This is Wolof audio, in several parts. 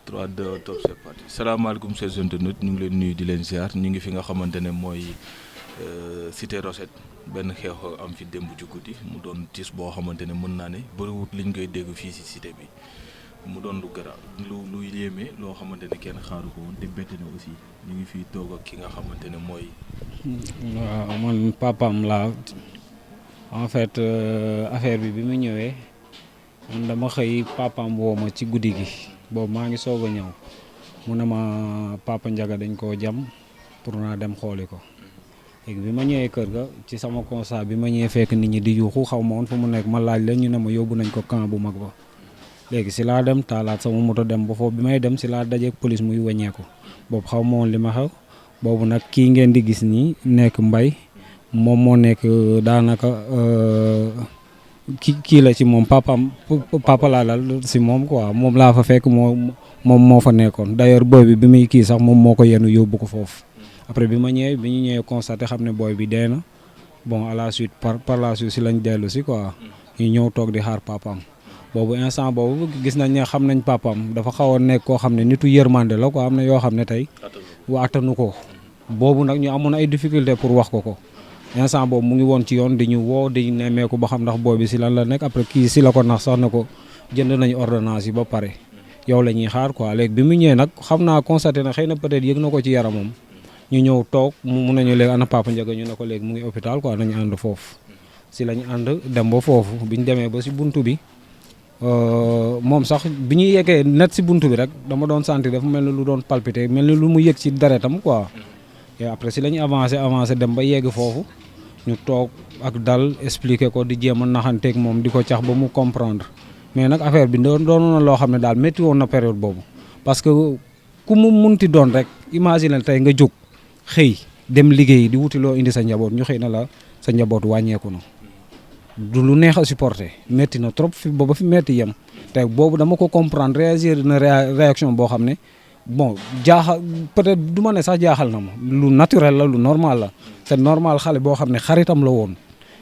3 2 top c'est parti salaamaaleykum chers internautes ñu ngi leen nuyu di leen ziar ñu ngi fi nga xamante ne mooy cité Rosette benn xeex am fi démb ci guddi mu doon tiis boo xamante ne mën naa ne bëriwut liñ koy dégg fii si cité bi mu doon lu gara lu yéeme loo xamante ne kenn xaaru ko woon te bett na aussi ñu ngi fii toog ak ki nga xamante ne mooy. waaw man papaam laa en fait affaire bi mu ñëwee man dama xëy papaam woo ma ci guddi gi boobu maa ngi soog a ñëw mu ne ma papa Ndiaga dañ koo jam pour naa dem xooli ko léegi bi ma ñëwee kër ga ci sama constat bi ma ñëwee fekk nit ñi di yuuxu xaw ma woon fu mu nekk ma laaj la ñu ne ma yóbbu nañ ko camp bu mag ba léegi si laa dem taalaat sama moto dem ba foofu bi may dem si laa dajeek police muy wàññeeku boobu xaw ma woon li ma xew boobu nag kii ngeen di gis nii nekk mbay moom moo nekk daanaka kii la ci moom papa laa dal si moom quoi moom laa fa fekk moom moo fa nekkoon d'ailleurs booy bi muy kii sax moom moo ko yenu yóbbu ko foofu après bi ñu ñëwee constaté xam ne booy bi dee na bon à la suite par la suite si lañ dellu si quoi ñu ñëw toog di xaar papaam boobu instant boobu gis nañ ne xam nañ papaam dafa xaw a nekk koo xam ne nitu yërmande la quoi am na yoo xam ne tey waatanu ko boobu nag ñu amoon ay difficulté pour wax ko instant boobu mu ngi woon ci yoon di ñu woo di nemmeeku ba xam ndax booy bi si lan la nekk après kii si la ko nax sax ne ko jënd nañu ordonnance yi ba pare yow la ñuy xaar quoi léegi bi mu ñëwee nag xam naa constaté na xëy na peut-être yëg na ko ci yaramam ñu ñëw toog mu nañu léegi ana papa Ndiaga ñu ne ko léegi mu ngi hôpital quoi nañu ànd foofu si lañu ànd dem ba foofu bi ñu demee ba si buntu bi moom sax bi ñu yeggee net si buntu bi rek dama doon sentir dafa mel ni lu doon palpiter mel ni lu mu yëg ci deretam quoi et après si la ñu avancé dem ba yegg foofu ñu toog ak dal expliquer ko di jéem a naxanteeg moom di ko cax ba mu comprendre mais nag affaire bi doon na loo xam ne daal métti woon na période boobu parce que ku mu munti doon rek imagine tey nga jóg xëy dem liggéey di wuti loo indi sa njaboot ñu xëy na la sa njaboot wàññeeku na du lu neex a supporter métti na trop fi booba fi métti yem tey boobu dama ko comprendre réagir na réaction boo xam ne bon jaaxal peut-être du ma ne sax jaaxal na ma lu naturel la lu normal la c'est normal xale boo xam ne xaritam la woon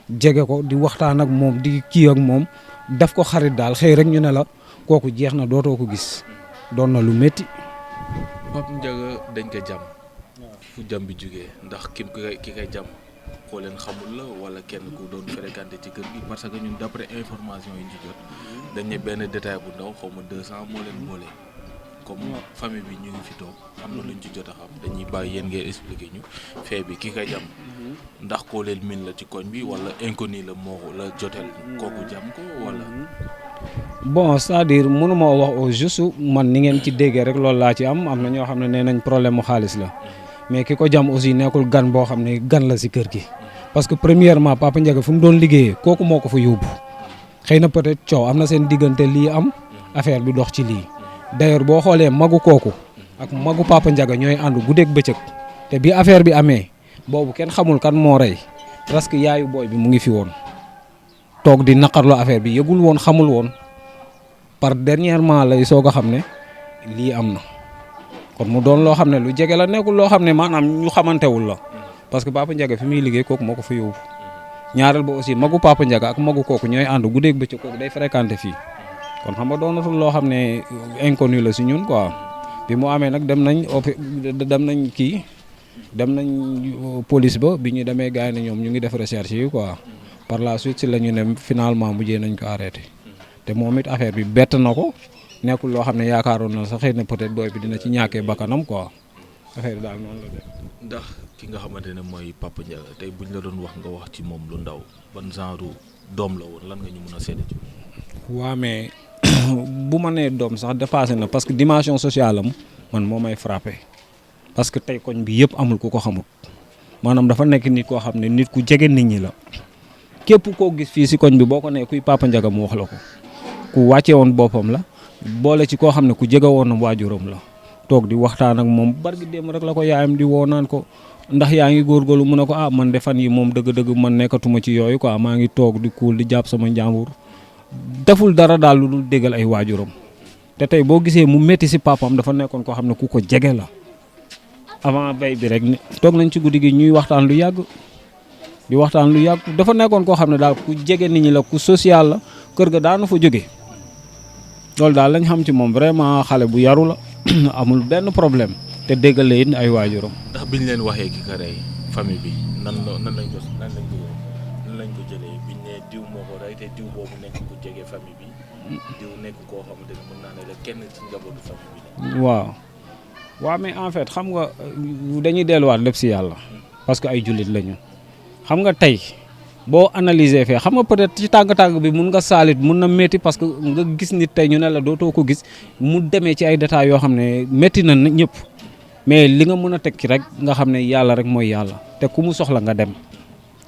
jege ko di waxtaan ak moom di kii ak moom def ko xarit daal xëy rek ñu ne la kooku jeex na dootoo ko gis doon na lu métti. Papa Ndiaga dañ ko jam fu jam bi jugee ndax ki koy jam koo leen xamul la wala kenn ku doon fréquenté ci kër gi parce que ñun d'après information yi ñu ci jot dañ ne benn détail bu ndaw xaw ma 200 moo leen boole. comme famille bi ñu ngi fi toog am na luñ ci jot a xam dañuy bàyyi yéen ngay expliquer ñu fee bi ki koy jam ndax koo leen min la ci koñ bi wala inconnu la moo la joteel kooku jam ko wala. bon c'est-à-dire mënuma wax au juste man ni ngeen ci déggee rek loolu laa ci am na ñoo xam ne nee nañ problème mu xaalis la mais ki ko jam aussi nekkul gan boo xam ne gan la si kër gi parce que premièrement Papa Ndiaga fu mu doon liggéeyee kooku moo ko fa yóbbu xëy na peut-être coow am na seen diggante lii am affaire bi dox ci lii. d'ailleurs boo xoolee magu kooku ak magu Papa Ndiaga ñooy ànd guddeeg bëccëg te bi affaire bi amee boobu kenn xamul kan moo rey presque yaayu booy bi mu ngi fi woon toog di naqarlu affaire bi yëgul woon xamul woon par dernièrement lay soog a xam ne lii am na kon mu doon loo xam ne lu jege la nekkul loo xam ne maanaam ñu xamantewul la parce que Papa Ndiaga fi muy liggéey kooku moo ko fa yóbbu ñaareel ba aussi magu Papa Ndiaga ak magu kooku ñooy ànd guddeeg bëccëg kooku day fréquenté fii. kon xam nga doonatul loo xam ne inconnu la si ñun quoi bi mu amee nag dem nañ police ba bi ñu demee gars yi ne ñoom ñu ngi def recherche yi quoi par la suite si la ñu ne finalement mujjee nañ ko arrêté te moom it affaire bi bett na ko nekkul loo xam ne yaakaaroon na sax xëy na peut-être booy bi dina ci ñàkkee bakkanam quoi affaire bi daal noonu la def. ndax ki nga xamante ne mooy Papa Ndiaga tey buñ la doon wax nga wax ci moom lu ndaw ban genre doom la woon lan nga ñu mën a seede ci. waaw mais bu ma nee doom sax dépassé na parce que dimension sociale am man moo may frappé parce que tey koñ bi yëpp amul ku ko xamul maanaam dafa nekk nit koo xam ne nit ku jege nit ñi la képp koo gis fii si koñ bi boo ko nee kuy Papa Ndiaga mu wax la ko ku wàcce woon boppam la boole ci koo xam ne ku jege woon waajuram la toog di waxtaan ak moom barki dem rek la ko yaayam di woo naan ko ndax yaa ngi góorgóorlu mu ne ko man de fan yi moom dëgg-dëgg man nekkatuma ci yooyu quoi maa ngi toog di kuul di jàpp sama njàmbur deful dara daal lu dul déggal ay waajuram te tey boo gisee mu métti si papam dafa nekkoon koo xam ne ku ko jege la avant bay bi rek toog nañ ci guddi gi ñuy waxtaan lu yàgg dafa nekkoon koo xam ne daal ku jege nit ñi la ku social la kër ga daanu fa jóge loolu daal lañ xam ci moom vraiment xale bu yaru la amul benn problème te déggal it ay waajuram. ndax biñ leen waxee ki ka rey famille bi nan lañ ko jëlee biñ ne diw moo ko rey te diw boobu nekk ku jege famille bi diw nekk koo xamante ne mën naa ne la kenn ci njabootu famille bi. waaw mais en fait xam nga dañuy delluwaat lépp si yàlla parce que ay jullit lañu xam nga tey boo analyser fee xam nga peut-être ci tàng-tàng bi mun nga saalit mun na métti parce que nga gis nit tey ñu ne la dootoo ko gis mu demee ci ay détails yoo xam ne métti na ñëpp mais li nga mën a tekki rek nga xam ne yàlla rek mooy yàlla te ku mu soxla nga dem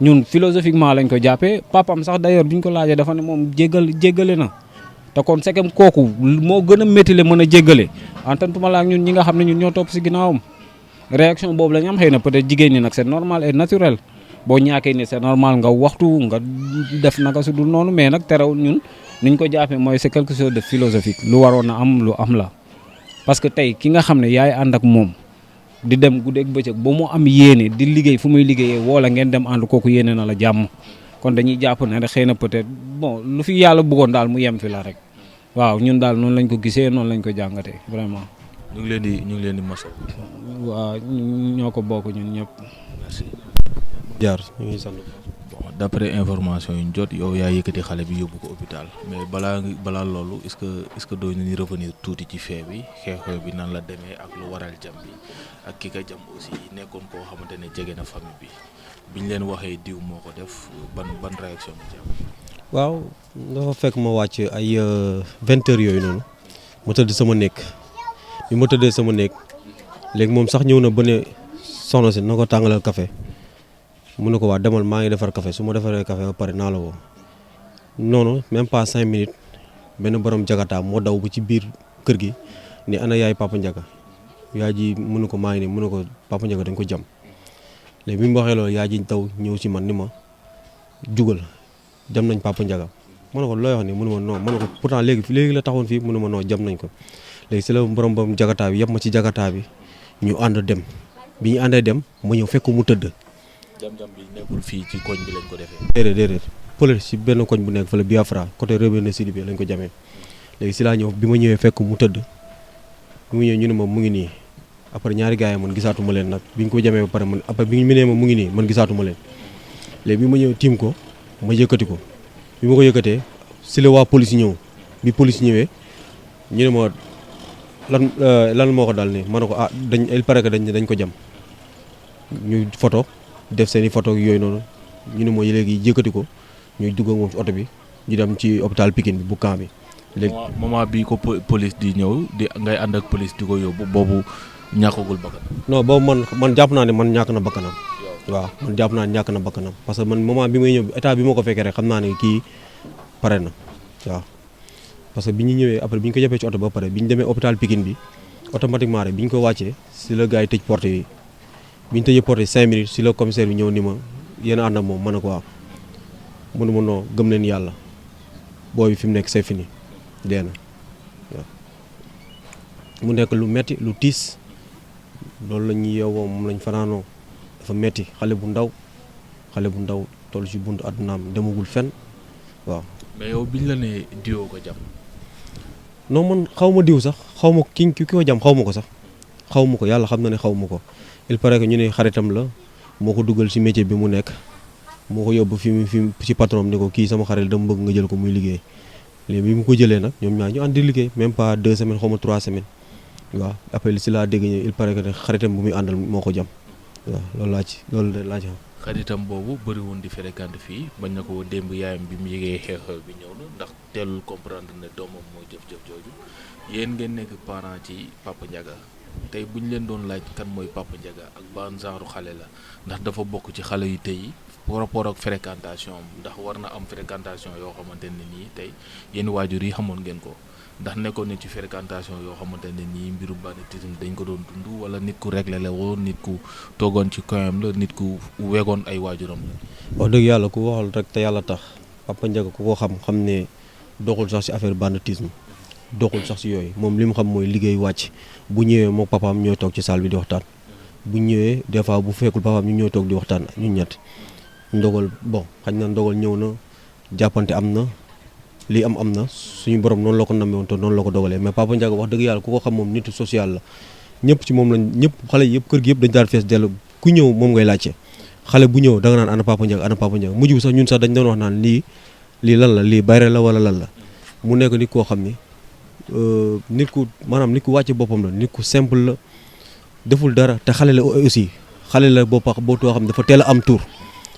ñun philosophiquement lañ ko jàppee papam sax d'ailleurs bi ñu ko laajee dafa ne moom jéggale na te kon segem kooku moo gën a métti le mën a jéggale entantuma la ak ñun ñi nga xam ne ñun ñoo topp si ginnaawam réaction boobu la ñu am xëy na peut-être jigéen ñi nag c'est normal et naturel boo ñaakee ni c'est normal nga waxtu nga def naka su dul noonu mais nag terewul ñun niñ ko jàppee mooy c'est quelque chose de philosophique lu waroon a am lu am la parce que tey ki nga xam ne yaay ànd ak moom di dem guddeeg bëccëg ba mu am yéene di liggéey fu muy liggéeyee wala ngeen dem ànd kooku yéene na la jàmm kon dañuy jàpp ne rek xëy na peut-être bon lu fi yàlla bëggoon daal mu yem fi la rek waaw ñun daal noonu lañ ko gisee noonu lañ ko jàngatee vraiment. ñu ngi leen di masaw. waaw ñoo ko bokk ñun ñëpp. merci. jaar ñu ngi sant. bon d'après information yu ñu jot yow yaa yëkkati xale bi yóbbu ko hôpital mais balaa loolu est-ce que doo ñu revenir tuuti ci fee bi xew-xew bi nan la demee ak lu waral jam bi ak ki ka jam aussi nekkoon koo xamante ne jege na famille bi biñ leen waxee diw moo ko def ban réaction nga jam. waaw dafa fekk ma wàcc ay 20 heures yooyu noonu ma tëdd sama néeg bi ma tëddee sama néeg léegi moom sax ñëw na ba ne soxna si na ko tàngalal café mu ne ko waa demal maa ngi defar café su ma defaree café ba pare naa la woo noonu même pas 5 minutes benn borom jagataa moo daw bu ci biir kër gi ni ana yaay Papa Ndiaga yaay ji mu ne ko maa ngi nii mu ne ko Papa Ndiaga dañ ko jam léegi bi mu waxee loolu yaay ji daw ñëw ci man ni ma jugal jam nañ Papa Ndiaga ma ne ko looy wax ni mu ne ma non ma ne ko pourtant léegi la taxoon fii mu ne ma non jam nañ ko léegi si la borom jagataa bi yëpp ma ci jagataa bi ñu ànd dem bi ñu àndee dem ma ñëw fekk mu tëdd. jam-jam bi nekkul fii ci koñ bi lañ ko defee. déedéet pële si benn koñ bu nekk fële Biafra côté Rebeuss Sidi bi lañ ko jamee léegi si laa ñëw bi ma ñëwee fekk mu tëdd bi mu ñëwee ñu ne ma mu ngi nii après ñaari gars yi man gisaatuma leen nag bi ñu ko jamee ba pare man après bi ñu nee ma mu ngi nii man gisaatuma leen léegi bi ma ñëw tiim ko ma yëkkati ko bi ma ko yëkkatee si la waa police ñëw bi police ñëwee ñu ne ma lan moo ko dal nii ma ne ko il paraît que dañ ko jam ñu photo def seen i photo yooyu noonu ñu ne mooy léegi yëkkati ko ñuy dugg ak moom ci oto bi ñu dem ci hôpital Pikine bi bu camp bi. léegi moment bi ko police di ñëw ngay ànd ak police di ko yóbbu boobu ñàkkagul bakkan. non boobu man jàpp naa ne man ñàkk na bakkanam. waaw man jàpp naa ne ñàkk na bakkanam parce que man moment bi may ñëw état bi ma ko fekkee rek xam naa ne kii pare na waaw. parce que bi ñu ñëwee après bi ñu ko jàppee ci oto ba pare bi ñu demee hôpital Pikine bi automatiquement rek bi ñu ko wàccee si la gars yi tëj porte yi bi ñu tëjee porte yi 5 minutes si la commissaire bi ñëw ni ma yéen a ànd ak moom ma ne ko waaw mënu ma noo gëm leen yàlla booy bi fi mu nekk c'est fini dee na waaw. mu nekk lu metti lu tiis loolu la ñuy yeewoo moom lañ fanaanoo dafa metti xale bu ndaw toll ci buntu àddunaam demagul fenn waaw. mais yow biñ la ne diwoo ko jam. non man xaw ma diw sax xaw ma ki ko jam xaw ma ko sax xaw ma ko yàlla xam na ne xaw ma ko il paraît que ñu ne xaritam la moo ko dugal ci métier bi mu nekk moo ko yóbbu fi ci patron ni ko kii sama xarit dama bëgg nga jël ko muy liggéey léegi bi mu ko jëlee nag ñoom ñaar ñu ànd di liggéey même pas 2 semaines xaw ma 3 semaines waaw après si laa dégg ñu il paraît que ne xaritam bu muy àndal moo ko jam waaw loolu laa ci xam. xaritam boobu bëri woon di fréquente fii bañ na ko démb yaayam bi mu yëgee xew-xew bi ñëw na ndax teelul comprendre ne doomam mooy jëf-jëf jooju yéen ngeen nekk parent ci Papa Ndiaga tey bu ñu leen doon laaj kan mooy Papa Ndiaga ak ban genre xale la ndax dafa bokk ci xale yu tey par rapport ak fréquentation am ndax war na am fréquentation yoo xamante ne nii tey yéen waajur yi xamoon ngeen ko ndax nekkoon na ci fréquentation yoo xamante ne nii mbirum banditisme dañ ko doon dund wala nit ku réglé la woon nit ku toogoon ci koyam la nit ku wegoon ay waajuram la. wax dëgg yàlla ku waxal rek te yàlla tax Papa Ndiaga ku ko xam ne doxul sax ci affaire banditisme doxul sax ci yooyu moom li mu xam mooy liggéey wàcc bu ñëwee moom papaam ñooy toog ci salle bi di waxtaan bu ñëwee des fois bu fekkul papaam ñu ñooy toog di waxtaan ñun ñett ndogal bon xañ na ndogal ñëw na jàppante am na lii am na suñu borom noonu la ko nammee woon te noonu la ko dogalee mais Papa Ndiaga wax dëgg yàlla ku ko xam moom nitu social la ñëpp ci moom lañ ñëpp xale yëpp kër gi yëpp dañ daan fees dellu ku ñëw moom ngay laajte xale bu ñëw da nga naan ana Papa Ndiaga mujj bi sax ñun sax dañ doon wax naan lii lan la lii bayre la wala lan la mu nekk nit koo xam ni nit ku wàcce boppam la nit ku simple la deful dara te xale la aussi xale la boo too xam dafa teel a am tour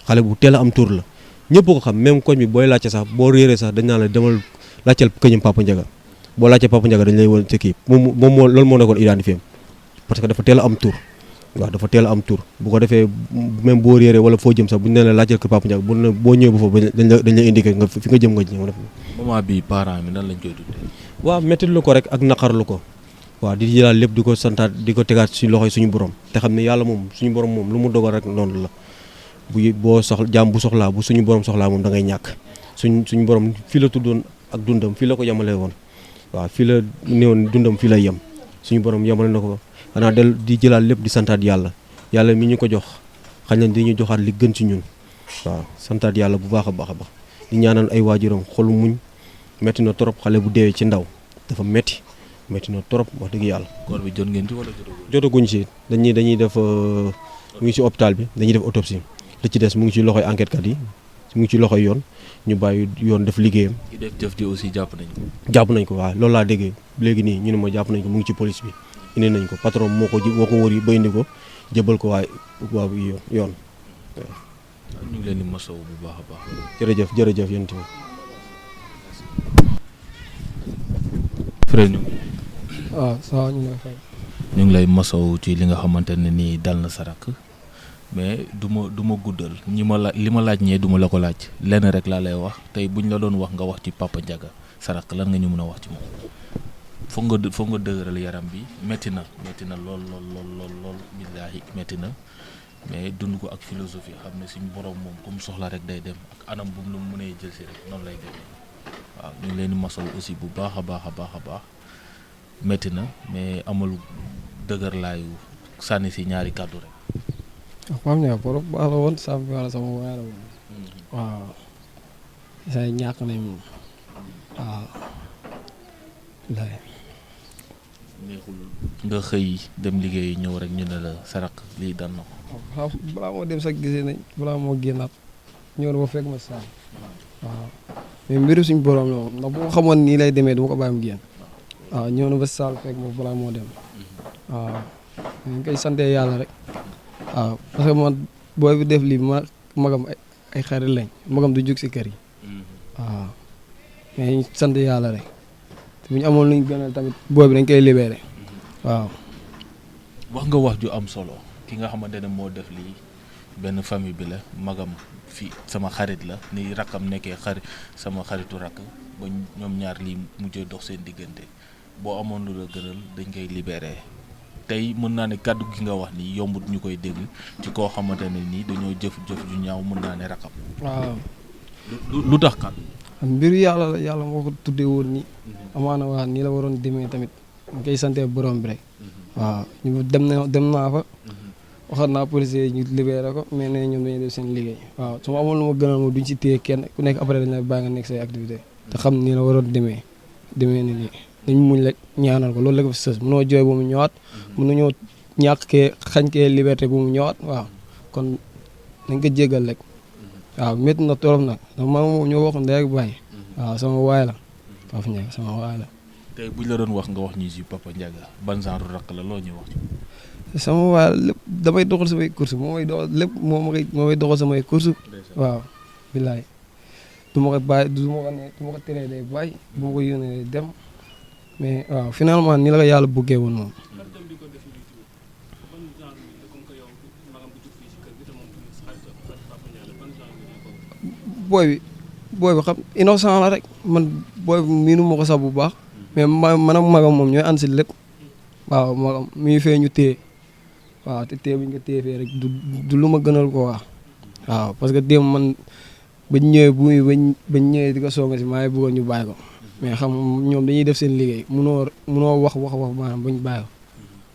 xale bu teel a am tour la ñëpp ko xam même koñ bi booy laajte sax boo réeree sax dañ naan la demal laajteel këñum Papa Ndiaga boo laajtee Papa Ndiaga dañ lay woon ci kii moom moo loolu moo nekkoon identifié parce que dafa teel a am tour waaw dafa teel a am tour bu ko defee même boo réeree wala foo jëm sax bu ñu nee la laajteel kër Papa Ndiaga boo ñëwee ba foofu dañ la indiqué nga fi nga jëm nga ñëw def. moment bi parents mi nan lañ koy dundee. waaw métti lu ko rek ak naqarlu ko waaw di jëlaat lépp di ko santaat di ko tegaat ci loxoy suñu borom te xam ne yàlla moom suñu borom moom lu mu dogal rek noonu la boo soxla jaam bu soxlaa bu suñu borom soxlaa moom da ngay ñàkk suñu borom fii la tuddoon ak dundam fii la ko yemale woon waaw fii la néewoon dundam fii lay yem suñu borom yemale na ko xanaa di jëlaat lépp di santaat yàlla mi ñu ko jox xañ nañ di ñu joxaat li gën ci ñun waaw santaat yàlla bu baax a baax a baax di ñaanal ay waajuram xolu muñ metti na trop xale bu deewee ci ndaw dafa metti na trop wax dëgg yàlla. koor bi jot ngeen ci wala jotaguñ ci dañuy def mu ngi ci hôpital bi dañuy def autopsie li ci des mu ngi ci loxoy enquête kat yi mu ngi ci loxoy yoon ñu bàyyi yoon def liggéeyam. ki def jëf ji aussi jàpp nañ ko. jàpp nañ ko waaw loolu laa déggee léegi nii ñu ne ma jàpp nañ ko mu ngi ci police bi indi nañ ko patron moo ko wër ba indi ko jëbal ko waaw yoon. ñu ngi leen di masawu bu baax a baax. jërëjëf yéen tamit. frère ñu. waaw ça ñu ngi lay fay. ñu ngi lay masawu ci li nga xamante ne nii dal na sa rakk mais du ma guddal li ma laaj ñee du ma la ko laaj lenn rek laa lay wax tey buñ la doon wax nga wax ci Papa Ndiaga sa rakk lan nga ñu mën a wax ci moom foog nga dëgëral yaram bi métti na lool billaahi métti na mais dund ko ak philosophie xam ne suñu borom moom comme soxla rek day dem ak anam bu mu mënee jël si rek noonu lay demee waaw ñu ngi leen di masawu aussi bu baax a baax métti na mais amul dëgër laayu sànni si ñaari kàddu rek. waaw xam nga borom baax la woon sàmm yàlla sama waay la woon waaw say ñàkk nañ moom waaw. neexul nga xëy dem liggéey ñëw rek ñu ne la sarak lii daan na ko. waaw balaa moo dem sax gisee nañ balaa moo génnaat ñëw na ba fekk ma saal waaw mais mbiru suñ borom la moom ndax bu ma xamoon nii lay demee du ma ko bàyyi mu génn waaw ñëw na ba saal fekk ma balaa moo dem waaw ñu koy sante yàlla rek waaw parce que man booy bi def lii magam ay xarit lañ magam du jug si kër yi waaw mais ñu sant yàlla rek bu ñu amoon luñ gënal tamit booy bi dañ koy libéré waaw. wax nga wax ju am solo ki nga xamante ne moo def lii benn famille bi la magam fii sama xarit la ni rakkam nekkee sama xaritu rakk ba ñoom ñaar lii mujjee dox seen diggante boo amoon lu la gënal dañ koy libéré tey mën naa ne kàddu gi nga wax ni yombut ñu koy dégg ci koo xamante ne nii dañoo jëf ju ñaaw mën naa ne rakkam. waaw. lu tax kan. mbiru yàlla la yàlla moo ko tuddee woon nii amaana waa nii la waroon demee tamit ñu koy sante borom bi rek waaw ñu dem naa fa waxoon naa policier yi ñu libéré ko mais nee ñoom dañuy def seen liggéey waaw su ma amoon lu ma gënal moom duñ ci téye kenn ku nekk après dañ la bàyyi nga nekk say activité te xam nii la waroon demee ni nii dañ muñ la ñaanal ko loolu la ko fi sës mënoo jooy ba mu ñëwaat mënuñoo ñàkk kee xañ kee liberté bu mu ñëwaat waaw kon nañ ko jéggal rek waaw métti na torop nag ndax maa moom ñoo wax ndey ak bàyyi waaw sama waay la Papa Ndiaga sama waay la. tey buñ la doon wax nga wax ñu si Papa Ndiaga ban genre rakk la loo ñuy wax ci. sama waay la lépp damay doxal samay course moo may doxal lépp moo may doxal samay course waaw billaay du ma ko bàyyi du ma ko teree day bàyyi bu ma ko yónnee day dem mais waaw finalement ni la ko yàlla buggee woon moom. booy bi xam innocent la rek man booy bi miinu ma ko sax bu baax mais man ak magam moom ñooy ànd si lépp waaw magam mi ngi fee ñu téye waaw te téye bu ñu ko téye fee rek du lu ma gënal ko waaw parce que démb man bañ ñëwee bañ ñëwee di ko soog si maa ngi bëggoon ñu bàyyi ko mais xam ñoom dañuy def seen liggéey munoo wax maanaam bañ bàyyi ko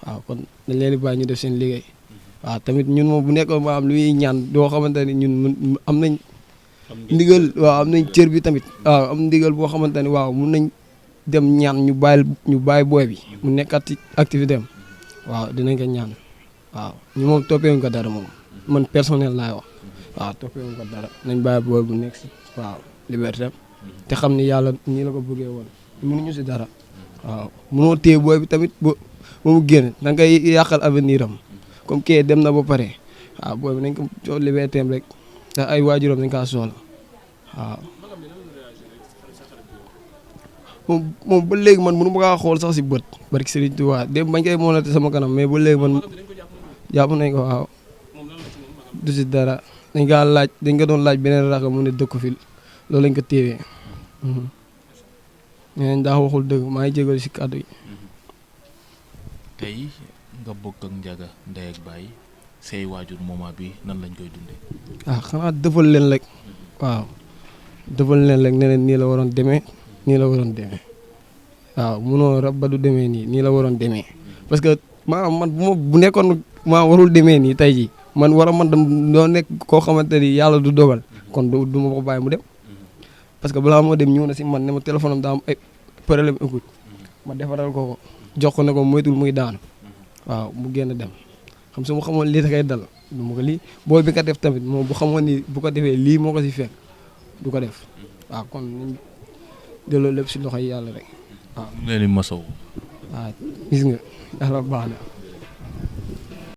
waaw kon dañ leen di bàyyi ñu def seen liggéey waaw tamit ñun moom bu nekkoon maanaam lu ñuy ñaan doo xamante ni ñun am nañ ndigal waaw am nañ cër bi tamit waaw am ndigal boo xamante ne waaw mun nañ dem ñaan ñu bàyyi booy bi mu nekkat ci activité am waaw dinañ ko ñaan waaw ñu moom toppeewuñ ko dara moom man personnel laay wax waaw toppeewuñ ko dara nañ bàyyi booy bu nekk si waaw liberté te xam ni yàlla nii la ko bëggee woon mënuñu si dara waaw mënoo téye booy bi tamit ba mu génn da nga koy yàqal avenir am comme kii dem na ba pare waaw booy bi nañ ko jox liberté am rek ndax ay waajuram dañ kaa soxla waaw moom ba léegi man mënu ma kaa xool sax si bët barki Serigne Touba dem bañ koy moolate sama kanam mais ba léegi man jàpp nañ ko waaw du si dara dañ ko doon laaj beneen raxa mu ne dëkku fil loolu lañ ko téewee ñeneen daa waxul dëgg maa ngi jégalu si kàddu yi. tey nga bokk ak Ndiaga ndey ak baay say waajur moment bi nan lañ koy dundee. xanaa defal leen rek waaw defal leen rek ne leen nii la waroon demee nii la waroon demee waaw munoo rab ba du demee nii la waroon demee parce que maanaam man bu nekkoon maa warul demee nii tey jii man man doo nekk koo xamante ni yàlla du dogal kon du ma ko bàyyi mu dem parce que balaa moo dem ñëw na si man ne ma téléphone am daa am ay problème écoute ma defaral ko jox ko ne ko moytul muy daanu waaw mu génn dem xam su ma xamoon lii da koy dal du ma ko lii booy bi ka def tamit moom bu xamoon ni bu ko defee lii moo ko si fekk du ko def waaw kon nañ delloo lépp si loxo yi yàlla rek waaw. mu leen di masawu. waaw gis nga yàlla baax na.